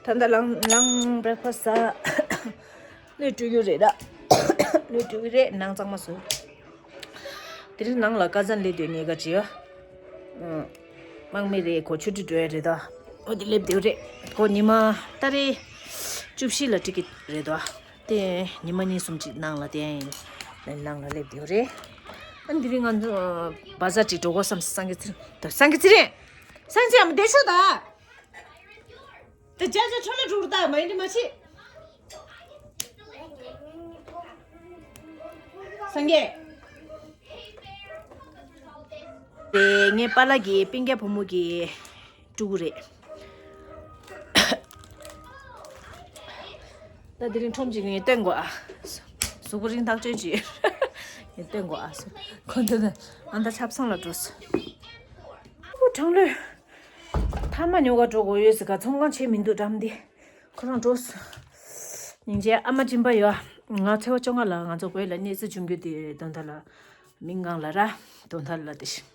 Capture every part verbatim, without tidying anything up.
ད་ལྟ་ལངས་ལངས་བྷེ་རེག་ཕ་སི་ཟ། སྣོད་བཀྲུ་རྒྱུ་རེད་ད། སྣོད་བཀྲུ་གི་རེད། ནང་གཙང་མ་བཟོ། དེ་རིང་ནང་ལ་ཀ་ཟན་སླེབས་དུས་ཉེ་ག་བྱེད་ཡོ། དམག་མི་རེད། ཁོ་ཆུ་ཁྲུད་འགྲོ་ཡ་རེད་ད། ཨོ་དེ་སླེབས་དུས་རེད། ཁོ་ཉི་མ་ཏ་རེ་བཅུ་བཞི་ལ་འགྲིག་གི་རེད་ད། དེ་ཉི་མ་གཉིས་གསུམ་ཅིག་ནང་ལ་དེ་ནང་ལ་སླེབས་དུས་རེད། ཨ་ནི་དེ་རིང་ང་ཚོ་བ་ཟ་ཅིག་འགྲོ་དགོས་བསམ། སངས་རྒྱས་ཚེ་རིང་། སངས་རྒྱས་ཚེ་རིང་། སངས་རྒྱས་ཨ་མ་བསྡད་ཤོག་ད། དེ་ཅག་ཅག་ཁྲོད་ལ་འགྲོ་རུ་ད་མ་ཡིན་དྲི་མ་ཆི། སངས་རྒྱས། དེ་ངའི་པཱ་ལགས་ཀྱི་སྤུན་ཀྱག་བུ་མོ་གི་ཕྲུ་གུ་རེད། ད་དེ་རིང་ཁྲོམ་ཅིག་ངས་སྟོན་དགོས་ཨ། གཟུགས་པོ་རིང་ཐག་ཆོད་ཅིག་ངས་སྟོན་དགོས་ཨ། ཁོ་འདི་ནས་ཨ་མདའ་ཆབ་གསང་ལ་འགྲོ་སོང་། ཨུ་གྲང་ལོས། ཐ་མ་ཉོ་ག་འགྲོ་དགོས་ཡོད་ཟེར་ག་ཚོང་ཁང་ཆེ་མི་འདུག་འགྲམ་འདི། ཁོ་རང་འགྲོ་སོང་། སྙིང་རྗེ། ཨ་མ་སྦྱིན་པ་ཡོད། ང་ཚེས་པ་བཅོ་ལྔ་ལ་ང་ཚོ་བོད་ལ་གནས་ཚུལ་བྱུང་རྒྱུ་དེ་དོན་དག་ལ། མིང་སྒང་ལ་ར། དོན་དག་ལ་དེ་ཤི།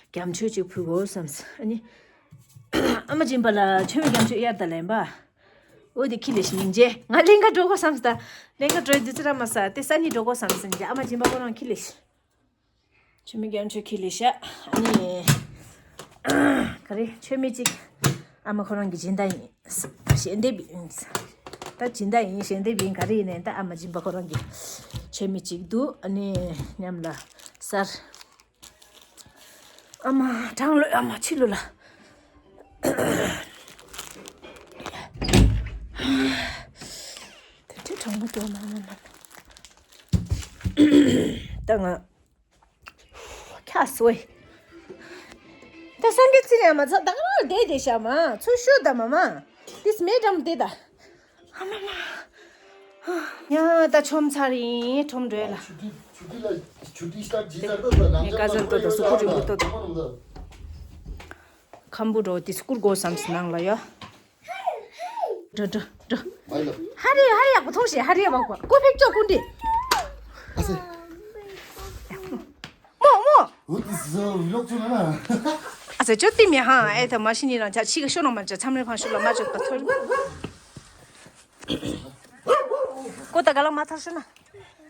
རྒྱ་མཆོད་ཅིག་ཕུལ་དགོས་བསམས། ཨ་ནི། ཨ་མ་སྦྱིན་པ་ལ་མཆོད་མེ་རྒྱ་མཆོད་གཡར་དང་ལེན་པ། འོ་དེ་ཁྱི་ལས་ཤི་སྙིང་རྗེ། ང་ལེན་ག་འགྲོ་དགོས་བསམས་ད། ལེན་ག་འགྲོ་ཡི་དུས་ཚོད་ར་མ་ཟ་དེ་ས་གཉིས་འགྲོ་དགོས་བསམས་སྙིང་རྗེ། ཨ་མ་སྦྱིན་པ་ཁོ་རང་ཁྱི་ལས་ཤི། མཆོད་མེ་རྒྱ་མཆོད་ཁྱི་ལས་ཤི། ཨ་ནི། ག་རེ་མཆོད་མེ་གཅིག་ཨ་མ་ཁོ་རང་གི་སྦྱིན་བདག་ཡིན། ཞལ་འདེབས་ཡིན། ད་སྦྱིན་བདག་ཡིན། ཞལ་འདེབས་ཡིན། ག་རེ་ཡིན་ནའི་ད་ཨ་མ་སྦྱིན་པ་ཁོ་རང་གི་མཆོད་མེ་གཅིག་འདུག་ཨ་ནི་མཉམ་ལ་གསར། ཨ་མ་གྲང་ལོས། ཨ་མ་ཕྱི་ལོ་ལ། དེ་འདྲའི་གྲང་མོ་འགྲོ་མ་མ་མ། ད་ང་ཁྱ་སོས། ད་སངས་རྒྱས་ཚེ་རིང་ཨ་མ་ཚ་ད་ག་རང་བསྡད་བསྡད་ཤག་མ་ཚུར་ཤོག་ད་མ་མ། དེས་མེད་འགྲམ་བསྡད་ད། ཨ་མ་མ། ཡ་ད་ཆོམ་ཚར་ཡིན། ཁྲོམ་འགྲོ་ཡ་ལ། ཆུ་ཊི་ཆུ་ཊི་ལ་ཆུ་ཊི་སི་ཊར་ཇི་ལྟར་ཏོ་ད་ནམ་ངས་ཀ་ཟན་ཏོ་ད་སུ་ཁུ་རི་མོ་ཏོ་ད། ཁམ་བུ་འགྲོ་དེ་སྐུར་དགོས་བསམ་སི་ནང་ལ་ཡ། འགྲོ་འགྲོ་འགྲོ། ཧ་རི་ཧ་རི་ཡག་པོ་ཐོག་ཤེ། ཧ་རི་ཡག་པོ་ཀོ་ཕེག་ཅོ་ཀུན་འདི། ཨ་སེ། མོ་མོ། འུ་དི་སི་ཝི་ལོག་ཅུ་ན་ན། ཨ་ཙི་ཅོ་ཏི་མི་ཧང་ཨེ་ཐ་མ་ཤི་ནི་རང་ཆ་ཆི་ག་ཤོ་ནོ་མ་ཆ་ཚམ་རེ་ཕང་ཤུ་ལ་མ་ཅོ་ཏ་ཚོར། ཀོ་ཏ་ག་ལ་མ་ཐར་ཤུ་ན།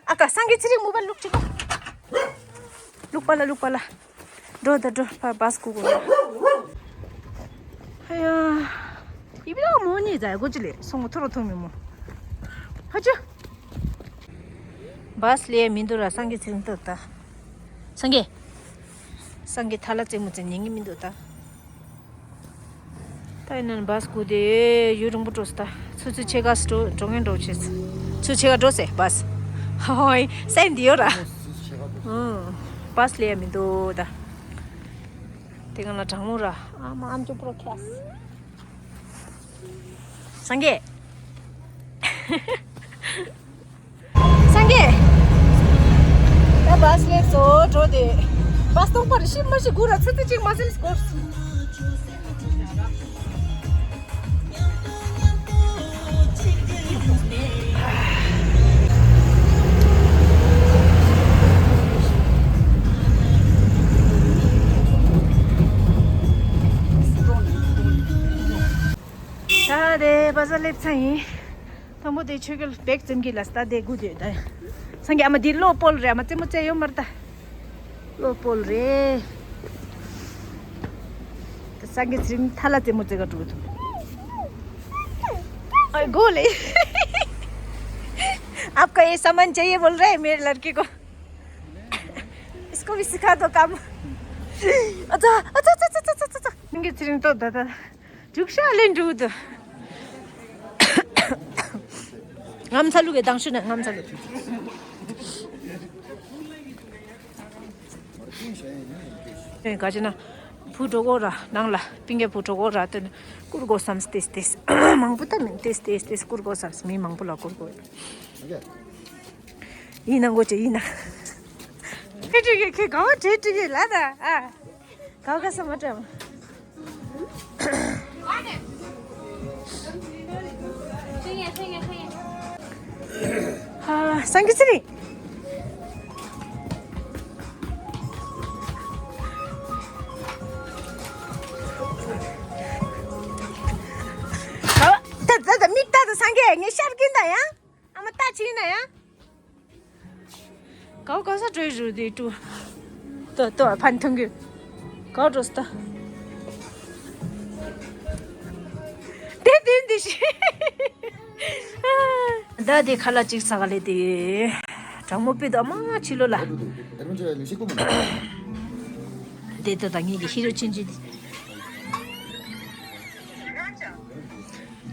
ཨ་ཀ་སངས་རྒྱས་ཚེ་རིང་མུ་བ་ལུག་ཅིག་གོ། ལུག་པ་ལ་ལུག་པ་ལ། འགྲོ་ད་འགྲོ་ཕ་བ་སི་ཀུ་གོ། ཧ་ཡ། ཡི་བི་ལ་མོ་ནི་ཛ་གོ་ཅི་ལེ་སོང་ཐོ་རོ་ཐོ་མི་མོ། ཧ་ཅུ། བ་སི་ལེ་མི་འདུག་ར། སངས་རྒྱས་ཚེ་རིང་ཏོ་ད། སངས་རྒྱས། སངས་རྒྱས་ཐ་ལ་རྩེད་མོ་རྩེ་ཉན་གི་མི་འདུག་ད། ད་ཡིན་ན་བ་སི་སྒུག་དེ་ཡུན་རིང་པོ་འགྲོ་སོང་ད། ཆུ་ཚོད་ཕྱེད་ཀ་འགྲོ་འགྲོ་མཁན་འགྲོ་བྱེད། ཆུ་ཕྱེད་ཀ་འགྲོ་ཟེར་བ་སི། ཧོ་ཧོ་ཧོ། སེམས་འདི་ཡོད་ར། ཨང་། བ་སི་ལེ་ཡ་མི་འདུག་ད། དེ་ག་ལ་གྲང་མོ་ར། ཨ་མ་ཨམ་ཅོག་པོ་ར་ཁྱེར། སངས་རྒྱས། སངས་རྒྱས། ད་བ་སི་སླེབས་སོང་། འགྲོ་དེ། བ་སི་སྟོང་པར་ཤི་མ་ཤི་སྒུག་ར། ཚོད་ཚོད་ཅིག་མ་ཟིན་སྐོར། ད་དེ་བ་ཟ་སླེབས་ཚར་ཡིན། དང་པོ་དེ་ཆོས་རྒྱལ་བེག་འཛིན་གྱི་ལ་སྟ་དེ་དགུ་དེ་ད། སངས་རྒྱས་ཨ་མ་འདི་གློ་བོལ་རེད། ཨ་མ་རྩེད་མོ་རྩེ་ཡོད་མ་རེད་ད། གློ་བོལ་རེད། ད་སངས་རྒྱས་ཚེ་རིང་ཐ་ལ་རྩེད་མོ་རྩེ་ག་འགྲོ་གི་འདུག་ཨ་གོ་ལེ། आपका ये सामान चाहिए बोल रहा है मेरे लड़के को। इसको भी सिखा दो काम। अच्छा अच्छा अच्छा अच्छा अच्छा। སངས་རྒྱས་ཚེ་རིང་ཏོ་ད་ད། འབྲུག་ཤ་ལེན་འབྲུག་ཏུ། ངམ་ཚ་ལུག་གི་དང་ཤུ་ན་ངམ་ཚ་ལུག་ཨེ་ག་ཅི་ན། བུ་གྲོགས་གོ་ར་ནང་ལ་པིང་གེ་བུ་གྲོགས་གོ་ར་ཏེ་ནི་བསྐུར་དགོས་བསམས་ཏེ་ཏེ། མང་པོ་ད་མིན་ཏེ་ཏེ་ཏེ་བསྐུར་དགོས་བསམས། མི་མང་པོ་ལ་བསྐུར་དགོས། ཡིན་ན་གོ་ཅེ་ཡིན་ན། ཁེ་ཁེ་ཁེ་ག་བ་བྲེ་ཏྲི་གེ་ལ་ད་ཨ། ག་ག་ས་མ་ཏྲམ། ཧ། སངས་རྒྱས་ཚེ་རིང་། ངས་ཤར་གིན་ད་ཡང་། ཨ་མ་ལྟ་ཅི་ཡིན་ན་ཡང་། གའོ་གའོ་ས་འགྲོའི་རུ་དེ་ཀྲུ། ཏོ་ཏོ་ཕན་ཐུང་གི། གའོ་འགྲོ་སྟ། དེ་དེ་འདི་ཤི། ད་དེ་ཁ་ལ་ཅིག་ས་ག་ལེ་དེ། གྲང་མོ་པི་དོ་མ་ཆི་ལོ་ལ། དེ་ཏོ་ད་ངེད་ཀྱི་ཤི་རོ་ཆིན་ཆིན།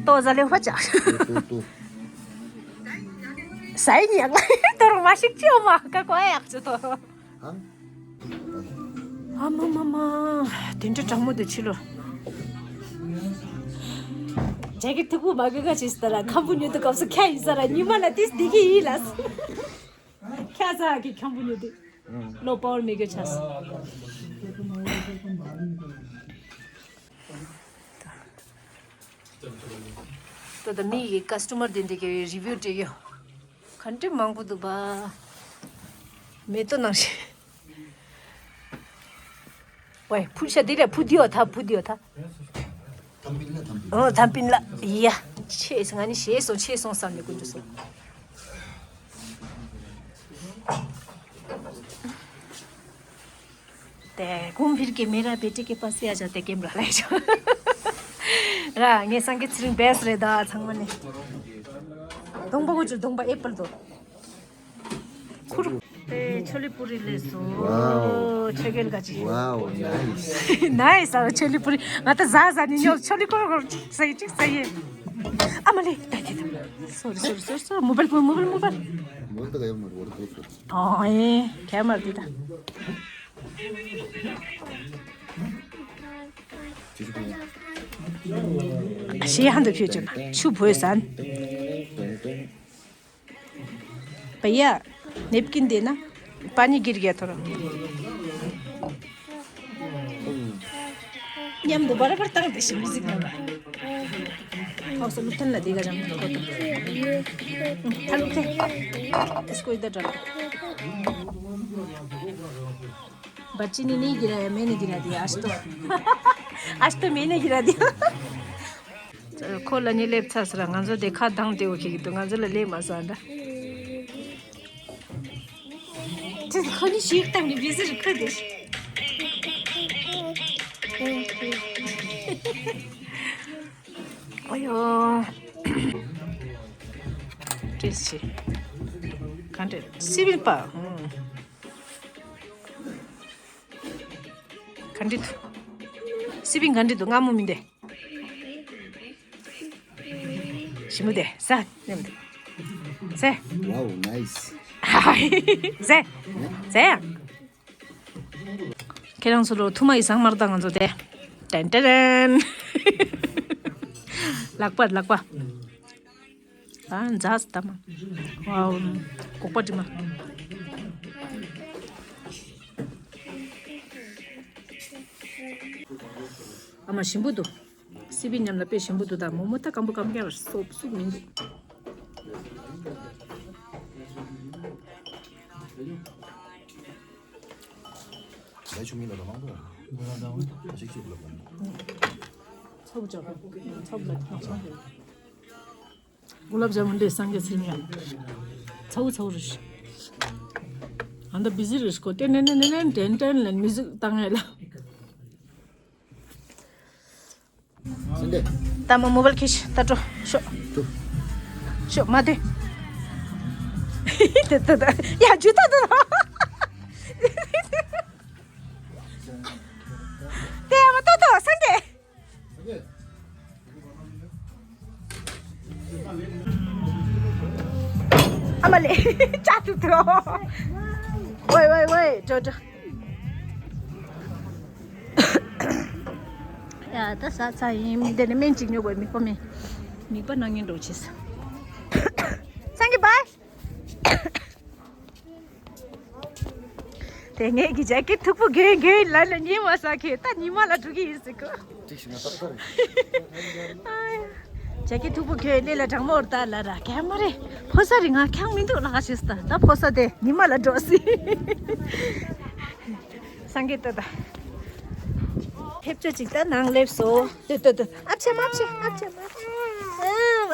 ཏོ་ཟ་ལེ་ཧོ་ཅག་ཟའི་ཉག་ལ་དོ་རུ་མ་ཤིག་ཅི་ཡོ་མ་ཀ་ཀོ་ཡག་ཅི་དོ་རུ། ཨ་མ་མ་མ། དེ་འདྲ་གྲང་མོ་དེ་ཕྱི་ལོ། ཇ་གི་ཐུག་པོ་མ་གི་ག་ཅི་སྟ་ར་ཁམ་བུ་ཉོ་དུ་སྐབས་སུ་ཁ་ཡིན་ས་ར་ཉི་མ་ལ་ཏིས་དེ་གི་ཡིན་ལ། ཁ་ས་གི་ཁམ་བུ་ཉོ་དུ། ལོ་པའོར་མེ་གི་ཆ་ས། ད་ད་མི་གི་ཀ་སི་ཊོ་མར་དེ་འདྲ་གི་རི་བིའུ་སྤྲད་ཡོད། ག་འདྲ་མང་པོ་འདུག་པ། མེ་ཏོ་ནང་བཞིན། ཝེ་ཕུ་ཤ་དེ་ལས་ཕུ་དེའོ་ཐ་ཕུ་དེའོ་ཐ། ཨོ་ཐམ་པིན་ལ་ཡ། ཆེ་སོང་ང་ནི་ཤེས་སོང་ཆེ་སོང་བསམ་ནས་ཀུན་ཏུ་སོང་། དེ་ཀུམ་ཕིར་གེ་མེ་ར་བེ་ཏི་གེ་པ་སི་ཨ་ཇ་དེ་ཀེམ་ར་ལེ་ཆོ། ར་ངས་སང་གེ་ཚི་རིང་བེས་རེད་ད་ཚང་མ་ནི། གདོང་པ་གོ་ཅུ་གདོང་པ་ཨེ་པལ་དོ། ཁུར། དེ་ཆོ་ལི་པུ་རི་ལེ་སོ། ཝའོ། ཆོ་གེལ་ག་ཅི། ཝའོ་ནའིས། ནའིས་ཨ་ཆོ་ལི་པུ་རི་ང་ད་ཟ་ཟ་ནི་ཉོ་ཆོ་ལི་ཀོར་ཀོར་ཅིག་ཟ་ཡི་ཅིག་ཟ་ཡི། ཨ་མ་ལེ་ད་དེ་ད། སོ་རི་སོ་རི་སོ་རི་སོ་རི་མོ་བལ་མོ་བལ་མོ་བལ། མོ་ད་ག་ཡོ་མོ་རི་ཝོ་རི་ཀོ་ཀོ། ཨོ་ཨེ་ཁྱེད་མར་དེ་ད། ཞེས་ཧན་དུ་ཁྱོད་ཀྱང་ཆུ་བོས་ཟན། པ་ཡ། ནེབ་ཀིན་དེ་ན། པ་ནི་གིར་གེ་ཐོར། མཉམ་དུ་བར་བར་བཏང་སྟེ་ཞིམ་མི་ཟིག་ན། ཁོག་སོ་ལུག་ཐན་ལ་དེ་ག་རང་ཐོར་ཐོར། ཨ་ལུག་ཐན། ཏིས་ཀོ་ཡི་ད་དྲ། བར་ཅི་ནི་ནི་གི་ར་ཡ་མེ་ནི་གི་ར་དི་ཨ་སྟོ། ཨ་སྟོ་མེ་ནི་གི་ར་དི། ཁོ་ལ་ཉེ་སླེབས་ཚར་སི་ར་ང་ཚོ་དེ་ཁ་གདངས་ཏེ་འོ་ཁེ་གི་འདུག་ང་ཚོ་ལ་སླེབས་མ་སོང་ཨ་འདྲ། དེ་ཁོ་ནི་ཞིག་བཏང་ནི་བི་ཟི་རི་ཁ་དེ། ཨོ་ཡོ། ཏྲེ་ཞི། ག་འདྲ་སི་བིལ་པ། ག་འདྲ་འདུག་སི་བིལ་ག་འདྲ་འདུག་སྔ་མོ་མིན་ཏེ། ཞིམ་པོ་དེ་ཟ་ནེམ་དེ་ཟ། ཝའོ་ནའིས། ཟ་ཟ། ཁྱེད་རང་ཚོ་ལོ་ཐུ་མ་ཡི་ཟངས་དམར་དང་ང་ཚོ་དེ། ཏན་ཏན། ལག་པ་ལག་པ། ཨ་འཛག་སི་ད་མ། ཝའོ། གོག་པ་དྲི་མ། ཨ་མ་ཞིམ་པོ་འདུག་སི་པི་མཉམ་ལ་དཔེ་ཞིམ་པོ་འདུག་ད་མོག་མོག་ད་སྐམ་པོ་སྐམ་རྐྱང་ར་སོབ་སུབ་མི་འདུག་ལས་ཆུ་མི་ལ་ར་མང་པོ་ཡ། ཞིག་ཅིག་ལ་མང་། ཚ་བོ་ཅག་ཚ་བོ་ལ་ཚ་བོ། གུ་ལབ་ཇ་མུན་དེ་སངས་རྒྱས་ཚིག་ཉལ། ཚ་བོ་ཚ་བོ་རེད། ཨ་འདི་བི་ཟི་རེད་ཀོ་ཏེ་ནེ་ནེ་ནེ་ནེ་ཏན་ཏན་ལན་མི་ཟིག་བཏང་ངེ་ལ། སེང་གེ། ད་མ་མོ་བལ་ཁེ་ཤི་ད་འགྲོ་ཤོག་ཤོག་ཤོག་མ་དེ། དེ་དེ་དེ་ཡ་ཇུ་ད་དེ། དེ་ཡ་མ་ཏོ་ཏོ་སེང་གེ། ཨ་མ་ལེ་ཅག་ཏུ་ཏོ། ཝེ་ཝེ་ཝེ་འགྲོ་འགྲོ། ཡ་ད་ཟ་ཚར་ཡིན། འདི་ནས་སྨན་གཅིག་ཉོ་དགོས། མིག་པ་མེད། མིག་པ་ནང་ཉིན་འགྲོ་ཆེ་ས། སེང་གེ་བཱའི། དེ་ངེད་ཀྱི་ཇ་ཀེ་ཐུག་པོ་གོན་གོན་ལ་ལ་ཉི་མ་ཟ་གི་ད་ཉི་མ་ལ་འགྲོ་གི་ཡིན་ཟེར་གོ། ཅིག་ཞིག་ན་ཏག་ཏག་རེད། ཇ་ཀེ་ཐུག་པོ་གོན་ལེ་ལ་གྲང་མོ་ར་ད་ལ་ར་ག་མ་རེད། ཕོ་ས་རི་ང་ཁྱང་མི་འདུག་ལ་ཁ་ཤས་ད་ད་ཕོ་ས་དེ་ཉི་མ་ལ་འགྲོ་སི། སངས་རྒྱས་ཏོ་ད། ཐེབས་ཆ་ཅིག་ད་ནང་སླེབས་སོ། ཏོ་ཏོ་ཏོ། ཨ་ཆེ་མ་ཆེ་ཨ་ཆེ་མ་ཆེ།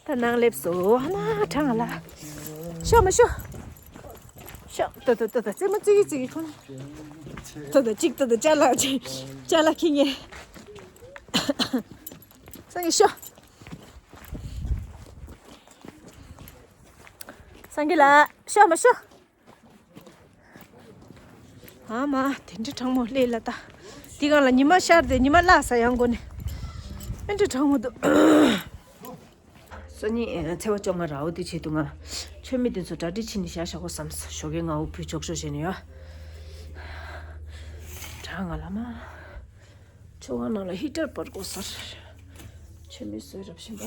ད་ནང་སླེབས་སོ། ཨ་མ་གྲང་ལ། ཤོག་མ་ཤོག་ཤོག་ཏོ་ཏོ་ཏོ་ཏོ་རྩེད་མོ་རྩེ་གི་རྩེ་གི་ཁོང་། ཏོ་ཏོ་གཅིག་ཏོ་ཏོ་ཅ་ལག་ཅིག་ཅ་ལག་ཁྱི་ངེ། སངས་རྒྱས་ཤོག་སངས་རྒྱས་ལ་ཤོག་མ་ཤོག་ཨ་མ་དེ་འདྲ་གྲང་མོ་སླེབས་ལ་ད། དེ་གང་ལ་ཉི་མ་ཤར་ཏེ་ཉི་མ་བརླག་ས་ཡང་སྒོ་ནས། ཨེ་འདྲ་གྲང་མོ་འདུག་སང་ཉིན་ཚེས་པ་བཅོ་ལྔ་ར་བ་དེ་ཆེད་དུ་ང་མཆོད་མེ་དེ་ཚོ་གྲ་སྒྲིག་བྱས་ནས་བཞག་བཞག་གོ་བསམ། ཞོགས་ཀས་ང་འུ་ཕུད་ཆོག་ཆོག་བྱས་ནས་ཡོད། གྲང་ང་ལ་མ། ཆོ་ག་ནང་ལ་ཧི་ཊར་སྤར་དགོས་ཟེར། མཆོད་མེ་བཟོས་རབས་བཞིན་པ།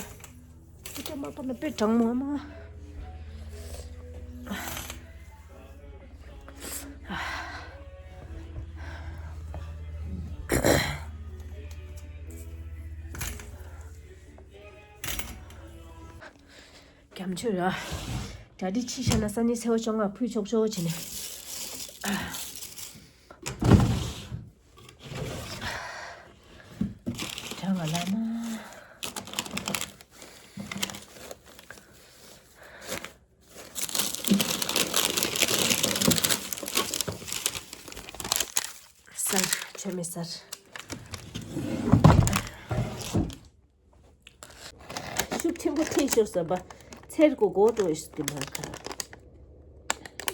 ཧི་ཊར་མ་སྤར་ན་དཔེ་གྲང་མོ་མ། རྒྱ་མཆོད་ར། གྲ་སྒྲིག་ཕྱི་བཞག་ན་སང་ཉིན་ཚེས་པ་བཅོ་ལྔ་ཕུད་ཆོག་ཆོག་བྱས་ནས། གྲང་ང་ལ་མ། གསར། མཆོད་མེ་གསར། ཤུགས་ཆེན་པོ་ཐེབས་ཤོར་བསམ་པ། ཚེར་གོ་གོ་འགྲོ་ཡོད་དེ་མ་ཁ།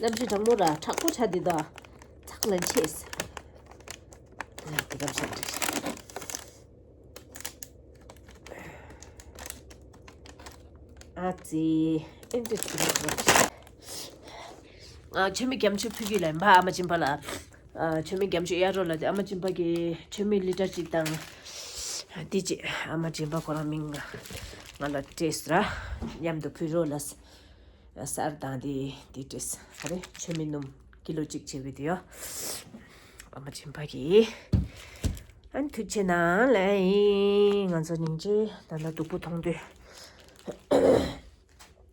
གནམ་གཤིས་གྲང་མོ་ར་དྲག་པོ་ཆགས་འདི་དང་། ཚགས་ལན་ཆེས། ང་དེ་ག་བྱེད་འདྲི། ཨ་ཙི། ཨེ་འདྲ་ཅིག་རེད། ང་མཆོད་མེ་རྒྱ་མཆོད་ཕུལ་གྱི་ལན་པ་ཨ་མ་སྦྱིན་པ་ལ། ཨ། མཆོད་མེ་རྒྱ་མཆོད་གཡར་རོགས་ལབ་དེ་ཨ་མ་སྦྱིན་པ་གིས་མཆོད་མེ་ལི་ཊར་གཅིག་དང་། དེ་རྗེས་ཨ་མ་སྦྱིན་པ་ཁོ་རང་མིང་ང་ལ་སྤྲད་སོང་ར། མཉམ་དུ་ཕུལ་རོགས་ལབ། གསར་དང་དེ་དེ་སྤྲད་སོང་། ག་རེ་མཆོད་མེ་སྣུམ་ཀི་ལོ་གཅིག་བྱས་པའི་དེ་ཡོད། ཨ་མ་སྦྱིན་པ་གིས། ཨ་ནི་ཐུགས་རྗེ་གནང་ལན་ཡིན། ང་ཚོ་སྙིང་རྗེ་ད་ལྟ་སྡུག་པོ་མཐོང་དུས།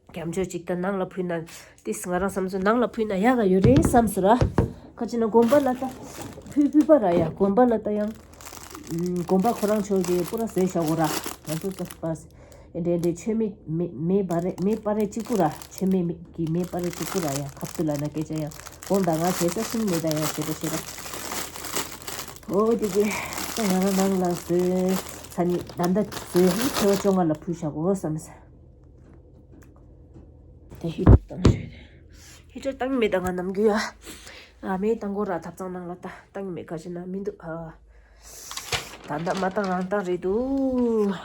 རྒྱ་མཆོད་ཅིག་དང་ནང་ལ་ཕུལ་ན་ཏིས། ང་རང་བསམ་ཚུལ་ནང་ལ་ཕུལ་ན་ཡག་ག་ཡོད་རེད་བསམ་སོང་ར། ཁ་ཅིག་ན་དགོན་པ་ལ་ད་ཕུལ་ཕུལ་པ་ར་ཡ། དགོན་པ་ལ་ད་ཡང་དགོན་པ་ཁོ་རང་ཆོས་ཀྱི་པུ་ར་བཟོས་བཞག་གོ་ར། ང་ཚོ་ད་པ་ཨེ་འདྲ་ཨེ་འདྲ་མཆོད་མེ་མེ་མེ་སྤར་རེ་མེ་སྤར་རེ་གཅིག་པུ་ར། མཆོད་མེ་མེ་གི་མེ་སྤར་རེ་གཅིག་པུ་ར་ཡ། ཁབ་ཏུ་ལ་ན་སྐད་ཆ་ཡང་དགོན་ད་ང་བྱེད་ས་སུན་མེད་ད་ཡང་བྱེད་པ་བྱེད་པ། འོ་དེ་གི་ད་ང་རང་ནང་ལ་བཟོས་ས་ནི་ད་ལྟ་བཟོས་ཧི་ཚེས་པ་བཅོ་ལྔ་ལ་ཕུལ་བཞག་གོ་བསམ་ས། དེ་ཧི་ཊར་བཏང་ཤོད་དེ། ཧི་ཊར་བཏང་མེད་ད་ང་ནམ་རྒྱུན་ཡ། ཨ་མེ་བཏང་གོ་ར་ཐབ་ཚང་ནང་ལ་ད་བཏང་མེད་ག་ཅི་ན་མི་འདུག་ཨ། ད་ལྟ་མ་བཏང་རང་བཏང་རེད་འདུག་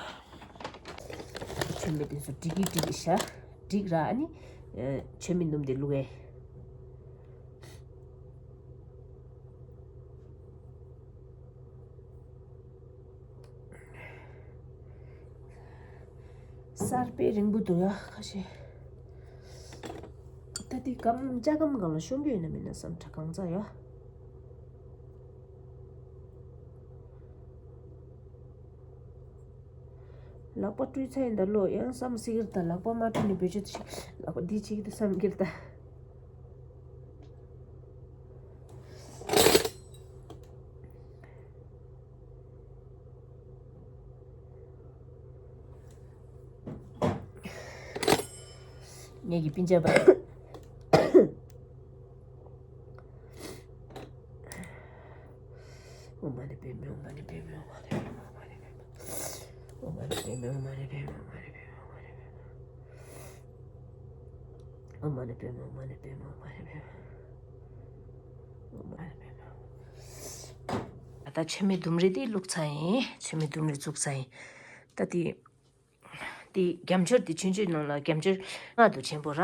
མཆོད་མེ་དེ་ཚོ་འགྲིག་གི་འགྲིག་གི་ཤ། འགྲིག་ར་ཨ་ནི། མཆོད་མེ་སྣུམ་དེ་བླུགས་ཨེ། གསར་པའི་རིང་པོ་འདུག་ཡ་ཁ་ཤས། ད་དེ་སྒམ་ལྕགས་སྒམ་སྒང་ལ་ཤོང་གི་ཡོད་ན་མིན་ན་བསམ་དྲ་གང་ཚ་ཡ། ལག་པ་བཀྲུས་ཚར་ཡིན་ད་ལོ་ཡང་བསམ་སྲིད་ཀྱི་རེད་ད། ལག་པ་མ་བཀྲུས་ནས་བེད་སྤྱོད་ཅིག་ལག་པ་འདི་བྱེད་ཀྱི་འདུག་བསམ་གྱི་རེད་ད། ངེད་ཀྱི་སྤུན་ཆ་པ། ཨོཾ་མ་ཎི་པདྨེ། ཨོཾ་མ་ཎི་པདྨེ། ཨོཾ་མ་ཎི་པདྨེ། ཨོཾ་མ་ཎི་པདྨེ། ཨོཾ་མ་ཎི་པདྨེ། ཨོཾ་མ་ཎི་པདྨེ། ཨོཾ་མ་ཎི་པདྨེ། ཨོཾ་མ་ཎི་པདྨེ། ཨོཾ་མ་ཎི་པདྨེ། ད་ལྟ་མཆོད་མེ་ལྡུམ་རའི་དེ་བླུགས་ཚར་ཡིན། མཆོད་མེ་ལྡུམ་རའི་བཙུགས་ཚར་ཡིན། ད་དེ། དེ་རྒྱ་མཆོད་དེ་ཆུང་ཆུང་ནང་ལ་རྒྱ་མཆོད་ལྔ་འདུག་ཆེན་པོ་ར།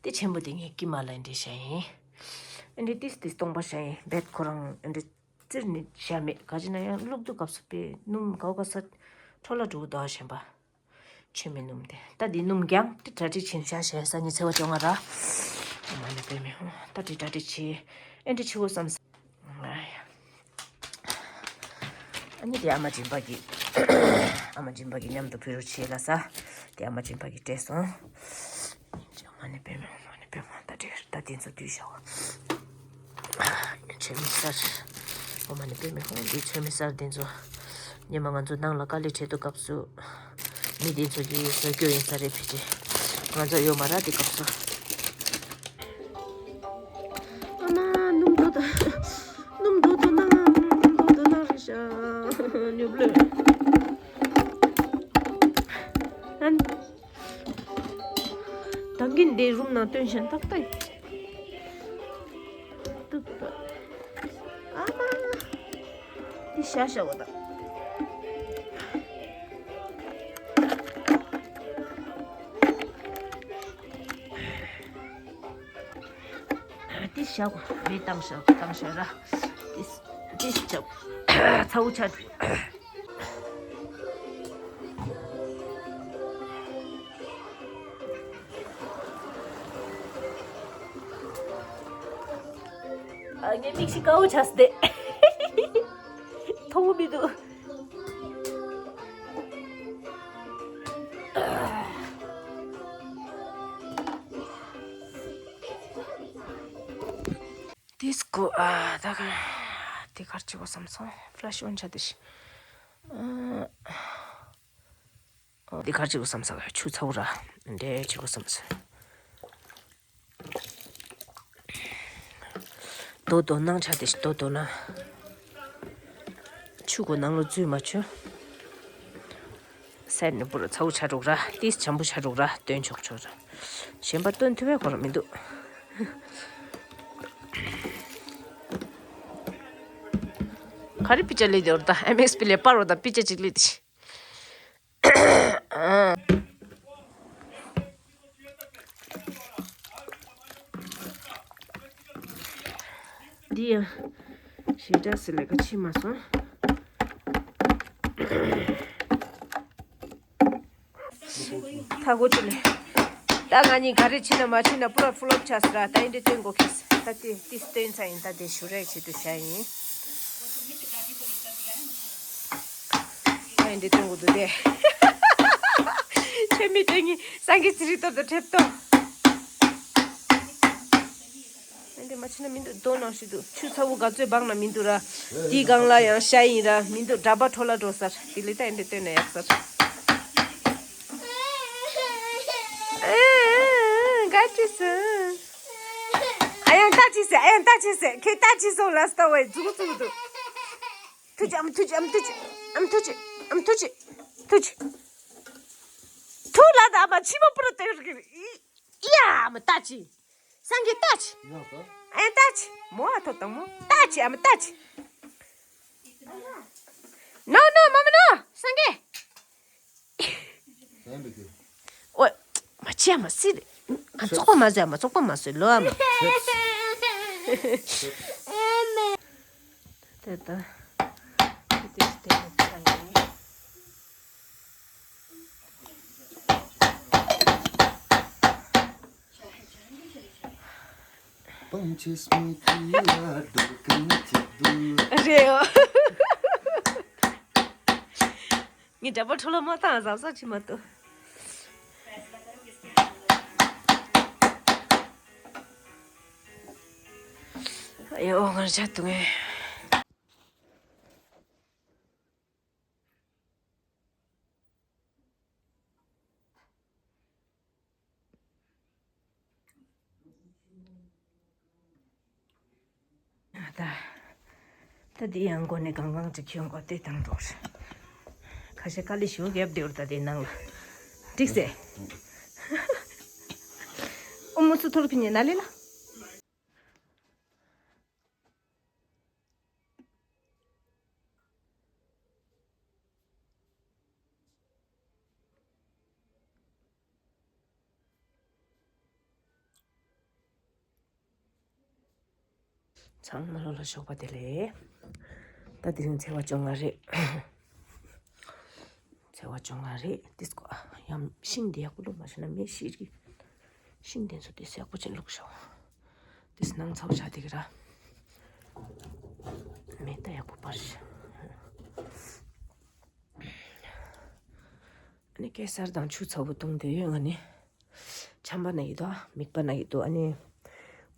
དེ་ཆེན་པོ་དེ་ངས་དཀྱིལ་མ་ལ་འདྲེ་བཞག་ཡིན། ཨ་འདྲེ་ཏིས་ཏིས་སྟོང་པ་བཞག་ཡིན། རྦད་ཁོ་རང་ཨ་འདྲེ་བཙིར་ནས་བཞག་མེད། ག་ཅི་ན་ཡང་བླུགས་དུས་སྐབས་སུ་དཔེ་སྣུམ་གའོ་ག་ས་འཕྲོ་བརླག་འགྲོ་གི་འདུག་ཞེན་པ། མཆོད་མེ་སྣུམ་དེ་ད་དེ་སྣུམ་རྐྱང་དེ་གྲ་སྒྲིག་བྱེད་བཞག་བཞག་སང་ཉིན་ཚེས་པ་བཅོ་ལྔ་ར། ཨོཾ་མ་ཎི་པདྨེ་ཧཱུྃ། ད་དེ་གྲ་སྒྲིག་བྱེད། ཨ་འདྲེ་ཆེ་བོ་བསམ། ཨ་ནི་དེ་ཨ་མ་སྦྱིན་པ་གི། ཨ་མ་སྦྱིན་པ་གི་མཉམ་དུ་ཕུལ་རོགས་བྱེད་ལ་ས། དེ་ཨ་མ་སྦྱིན་པ་གི་སྤྲད་སོང་། ཨོཾ་མ་ཎི་པདྨེ་ཧཱུྃ། ཨོཾ་མ་ཎི་པདྨེ་ཧཱུྃ། ད་དེ་ད་དེ་ཚོ་བསྡུས་བཞག་པ། མཆོད་མེ་གསར། ཨོཾ་མ་ཎི་པདྨེ་ཧཱུྃ། འདི་མཆོད་མེ་གསར་དེ་ཚོ། ཉི་མ་ང་ཚོ་ནང་ལ་དཀའ་ལས་བྱེད་དུས་སྐབས་སུ། མི་དེ་ཚོ་གིས་བཟོ་རྒྱུ་ཡིན་ས་རེད་ཕལ་ཆེར། ང་ཚོ་ཡོད་མ་རེད་དེ་སྐབས་སུ། ཨ་མ་སྣུམ་དོ་དོ། སྣུམ་དོ་དོ་ནང་སྣུམ་དོ་དོ་ནང་རེད་ཤག་ཉོབ་ལོས། ཨན། ད་གིན་དེ་རུམ་ནང་སྟོན་ཞིང་ཏག་ཏག་ཏུ། ཨ་མ། འདི་ཤ་ཤ་བ་དང་། འདི་ཤ་བ་མེ་བཏང་ཤ་བཏང་ཤ་ར། འདི་འདི་ཤ་ཚ་བོ་ཆ། ཨ། ངའི་མིག་ཤི་དཀར་བོ་ཆགས་སོང་སྟེ། མཐོང་གི་མི་འདུག་དེ་སྐུ་ཨ་ད་ག་དེ་གར་བྱེད་དགོས་བསམ་སོང་། ཕ་ལ་ཤི་ཨོན་བྱ་དེ་ཤི། ཨ། འདི་གར་བྱེད་དགོས་བསམ་ས། ཆུ་ཚ་བོ་ར་འདྲེ་བྱེད་དགོས་བསམ་ས། རྡོ་རྡོ་སྣང་ཆ་དེ་རྡོ་རྡོ་ན། ཆུ་གོ་ནང་ལོ་འཛུལ་མ་ཆུ། སེར་ནི་པུ་ར་ཚ་བོ་ཆ་རུག་ར་ཏིས་ཆམ་པོ་ཆ་རུག་ར་སྟོན་ཆོག་ཆོག་ར། གཞན་པ་སྟོན་ཐུབ་པའི་གོ་ར་མི་འདུག་ག་རེ་པི་ཅ་ལི་དེ་འོར་ད་ཨེམ་ཨེག་སི་པི་ལས་པར་འོར་ད་པི་ཅ་ཅིག་ལི་དེ། འདི་ཡང་ཞེ་དྲག་སི་ལས་ཀ་ཕྱིན་མ་སོང་། ཐ་གོ་ཅི་ལས། ད་ང་གཉིས་ག་རེ་ཕྱིན་ན་མ་ཕྱིན་ན་པུ་ར་ཕུ་ལོབ་ཆགས་སི་ར། ད་ཡིན་འདྲ་སྟོན་གོ་ཁེས། ད་ཏི་ཏི་སྟོན་ཚ་ཡིན། ད་དེ་ཞུ་རེག་བྱེད་དུ་བྱ་ཡིན། ཨ་འདི་སྟོན་དགོས་འདུག་སྟེ། ཁྱོད་མི་སྟོན་གྱི་སངས་རྒྱས་ཚེ་རིང་ཏོག་ཏོ་ཁྲེབ་ཏོ། ཨ་འདི་མ་ཕྱིན་ན་མི་འདུག་རྡོ་ནང་ཞིག་འདུག་ཆུ་ཚ་བོ་ག་ཚོད་སྦང་ན་མི་འདུག་ར། དེའི་སྒང་ལ་ཡང་ཤ་ཡིན་ར་མི་འདུག་འདྲ་པར་འཕྲོ་བརླག་འགྲོ་སར། དེ་ལས་ད་ཨ་འདི་སྟོན་ན་ཡག་སར། ཨ་ཨ་ཨ་ག་ཅི་སོང་། ཨ་ཡང་ལྟ་ཅི་སེ། ཨ་ཡང་ལྟ་ཅི་སེ། ཁྱེད་ལྟ་ཅི་སོང་ལ་ལྟ་བའི་མཛུག་མཛུག་འདུག་ཐུགས་རྗེ་ཨ་མ། ཐུགས་རྗེ་ཨ་མ། ཐུགས་རྗེ་ཨ་མ། ཐུགས་རྗེ་ཨ་མ། ཐུགས་རྗེ་ཨ་མ། ཐུགས་རྗེ། ཐུགས་ལ་ད་ཨ་མ་མཆི་མ་པུ་ར་སྟོན་གི་རེད། ཨི་ཡ་ཨ་མ་ལྟ་ཅི། སངས་རྒྱས་ལྟ་ཅི། ཨ་ཡ་ལྟ་ཅི། མོ་ཨ་ཐོ་དང་མོ་ལྟ་ཅི། ཨ་མ་ལྟ་ཅི། ནོ་ནོ་མ་མ་ནོ་སངས་རྒྱས། ཨོ། མ་བྱེད་མ་སྲིད། ཨ་བཙོག་པ་མ་བཟོས། ཨ་མ་བཙོག་པ་མ་བཟོས་ལོ་ཨ་མ། དེ་ལྟ། དེ་དེ་དེ་ལྟ་ཡིན། རེད་ཡོ། ངས་འདྲ་པོ་འཕྲོ་བརླག་མ་བཏང་། གཟབ་གཟབ་བྱེད་མ་ཐུབ། ཨ་ཡོ་ངར་ཆ་དུ་ངས། ད། ད་འདི་ཡང་སྒོ་ནས་གང་གང་ཅིག་ཁྱོད་མགོ་བལྟས་བཏང་འགྲོ། ཁ་ཤས་དཀའ་ལས་ཞུ་རྒྱབ་བསྡད་ཡོད་ད་དེ་ནང་ལ། འགྲིག་སེ། ཨོ་མོ་སུ་ཐོར་ཕི་ཉེ་ན་ལེ་ལ། ཚང་མ་ལོ་ལ་ཞོགས་པ་བདེ་ལེགས། ད་དེ་རིང་ཚེས་པ་བཅོ་ལྔ་རེད། ཚེས་པ་བཅོ་ལྔ་རེད། ཏིས་ཀོ་ཡང་ཤིང་འདི་ཡག་པོ་བླུགས་མ་ཤེས་ན་མེ་ཤི་རི། ཤིང་འདི་ཚོ་ཏིས་ཡག་པོ་ཅན་བླུགས་ཤོག་ཏིས་ནང་ཚ་བོ་ཆགས་བསྡད་ཀྱི་ར། མེ་ད་ཡག་པོ་སྤར་ཤག་ཨ་ནི་གེ་སར་དང་ཆུ་ཚ་བོ་བཏུང་བསྡད་ཡོད། ང་ནི་ཆམ་པ་ན་ཡི་དོ། མིག་པ་ན་ཡི་དོ། ཨ་ནི་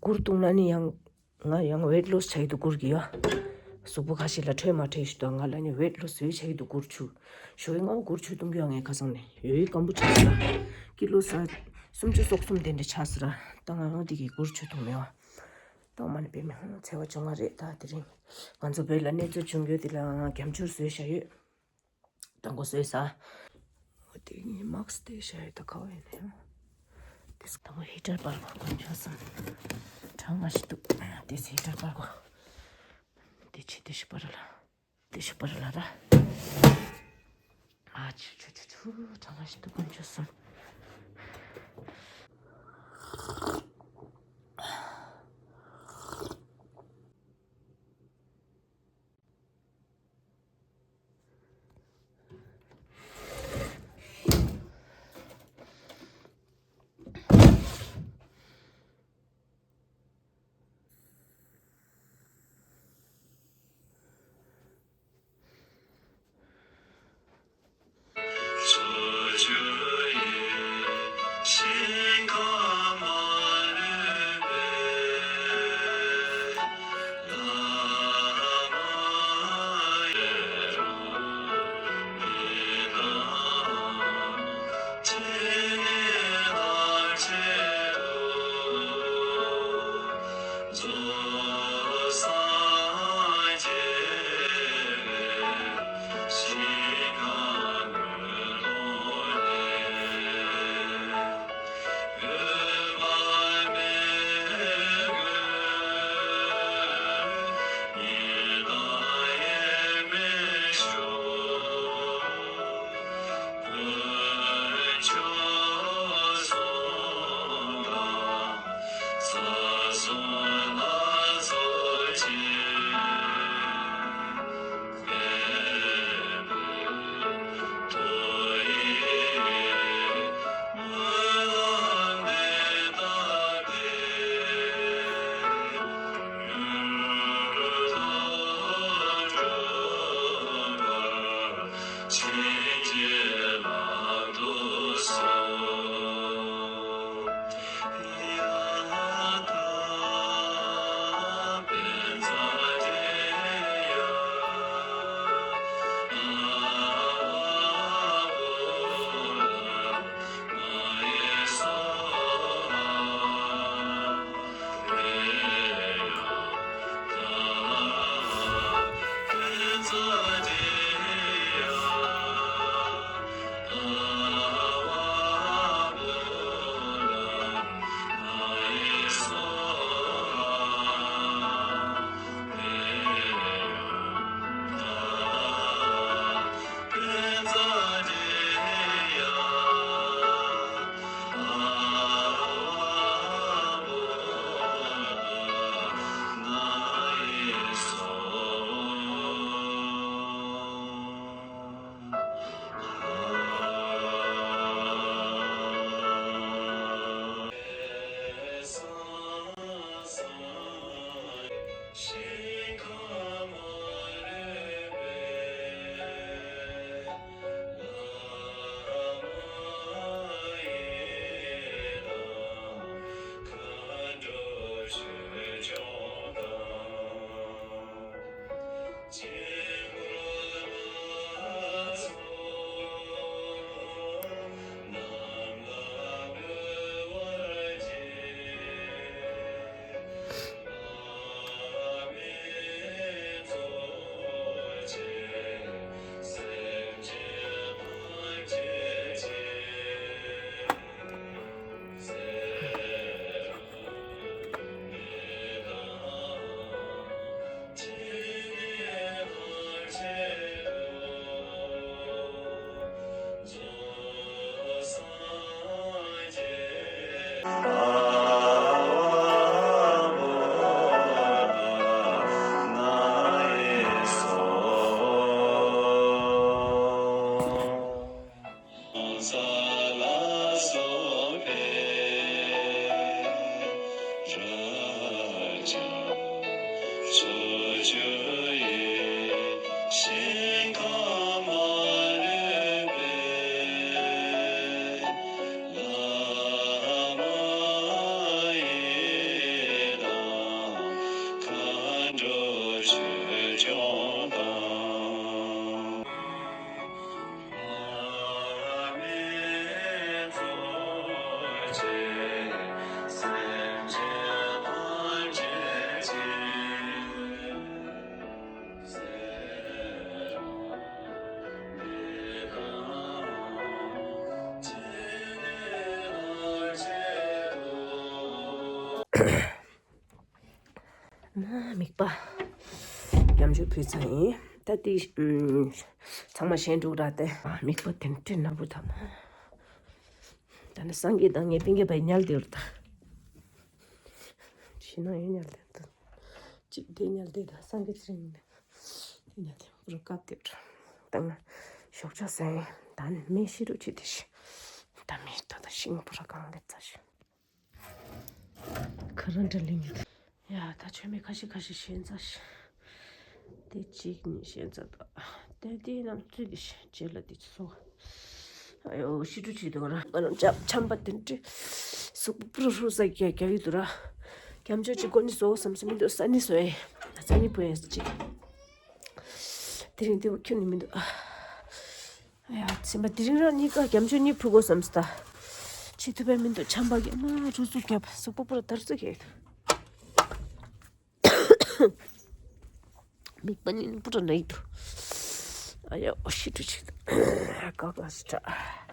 གུར་བཏུང་ན་ནི་ཡང་ང་ཡང་ཝེཊ་ལོ་སི་བྱ་ཡི་དོ། གུར་གྱི་ཡོ། གཟུགས་པོ་ཁ་ཤས་ལ་འཕྲོད་མ་འཕྲོད་ཞིག་འདུག་ང་ལ་ནི་ཝེཊ་ལོ་སི་བྱེད་ཀྱི་འདུག་སྒུར་ཆུ། ཞོ་ཡི་ང་སྒུར་ཆུ་བཏུང་གི་ཡོད། ངས་ཁ་སང་ནས་ཡོ་ཡི་སྐམ་པོ་ཆགས་སི་ར། ཀི་ལོ་ས་སུམ་ཅུ་སོ་གསུམ་དེ་འདྲ་ཆགས་སི་ར། ད་ང་རང་དེ་གི་སྒུར་ཆུ་འཐུང་མེད་བ། ཏོག་མ་ནི་བེད་མེད་ཧང་འཚེ་བ་བྱུང་བ་རེད། ད་དེ་རིང་ང་ཚོ་བོད་ལ་གནས་ཚུལ་བྱུང་རྒྱུ་དེ་ལ་རྒྱ་མཆུར་བཟོས་བཞག་ཡོད། དང་པོ་བཟོས་ས། འོ་དེ་ངའི་མག་སི་དེ་བཞག་ཡོད། ད་ག་བ་ཡིན་ན་ཡང་། དེ་དང་པོ་ཧི་ཊར་པར་གོ་དཀོན་མཆོག་གསུམ། གྲང་ང་ཞིག་འདུག་དེ་ཧི་ཊར་པར་གོ། དེ་ཆི་དེ་ཤི་པར་ལ། དེ་ཤི་པར་ལ་ར། ཨ་ཆུ་ཆུ་ཆུ་ཆུ་གྲང་ང་ཞིག་འདུག་དཀོན་མཆོག་གསུམ། ན་མིག་པ་སྐྱབས་འཇུག་ཕུལ་ཚར་ཡིན། ད་དེ་ཨུམ། ཚང་མ་ཞན་འགྲོ་ར་དེ། མིག་པ་དེ་འདྲ་ནག་པོ་དང་། ད་ནི་སངས་རྒྱས་དང་ངའི་སྤུན་ཀྱག་པའི་ཉལ་དེ་རུ་ད། ཤི་ན་ཡོད་ཉལ་དེ་ད། གཅིག་དེ་ཉལ་དེ་ད་སངས་རྒྱས་ཚེ་རིང་ནས་དེ་ཉལ་དེ་རུ་བཀབ་དེ་རུ། ད་ང་ཞོགས་ཇ་ཟས་ཡིན། ད་ནི་མི་ཤི་རུ་ཆི་དེ་ཤི། ད་མི་ད་ད་ཤིང་པོ་ར་གང་ལེབ་ཚ་ཤི། ཁ་ར་འདྲ་ལིང་གི། ཡ་ད་ཆོས་མེད་ཁ་ཤས་ཁ་ཤས་ཞན་ཚ་ཤི། དེ་གཅིག་གཉིས་ཞན་ཚ་ད། དེ་དེའི་ནང་ཚུད་དེ་ཤི་རྗེས་ལ་དེ་ཚོ། ཨ་ཡོ་ཤི་ཀྲུ་ཆི་དུ་ར། ང་རང་ཅག་ཆམ་པ་དེ་འདྲི། སུག་པོ་པུ་རུ་ཧྲུ་ས་རྒྱ་རྒྱ་ཡི་དུ་ར། སྐྱབས་འཇུག་ཅིག་གོ་ནི་བཟོ་བསམ་སེ་མི་འདུག་ས་ནི་བཟོ་ཨེ། ས་ནི་བུ་ཡིན་ཅིག་དེ་རིང་དེ་བ་ཁྱོད་ནི་མི་འདུག་ཨ་ཡ་ཚིམ་པ་དེ་རིང་རང་གཉིས་ཀ་སྐྱབས་འཇུག་གཉིས་ཕུལ་དགོས་བསམ་སྟ། ཆི་ཐུབ་པའི་མི་འདུག་ཆམ་པ་གི་མ་རུ་སུ་རྒྱབ་སུག་པོ་པུ་ར་དར་སུ་གི། མིག་པ་ནི་པུ་ར་ནའི་དུ། ཨ་ཡ་ཨོ་ཤི་ཀྲུ་ཆི་དུ། ཀ་ཀ་སི་ཏྲ།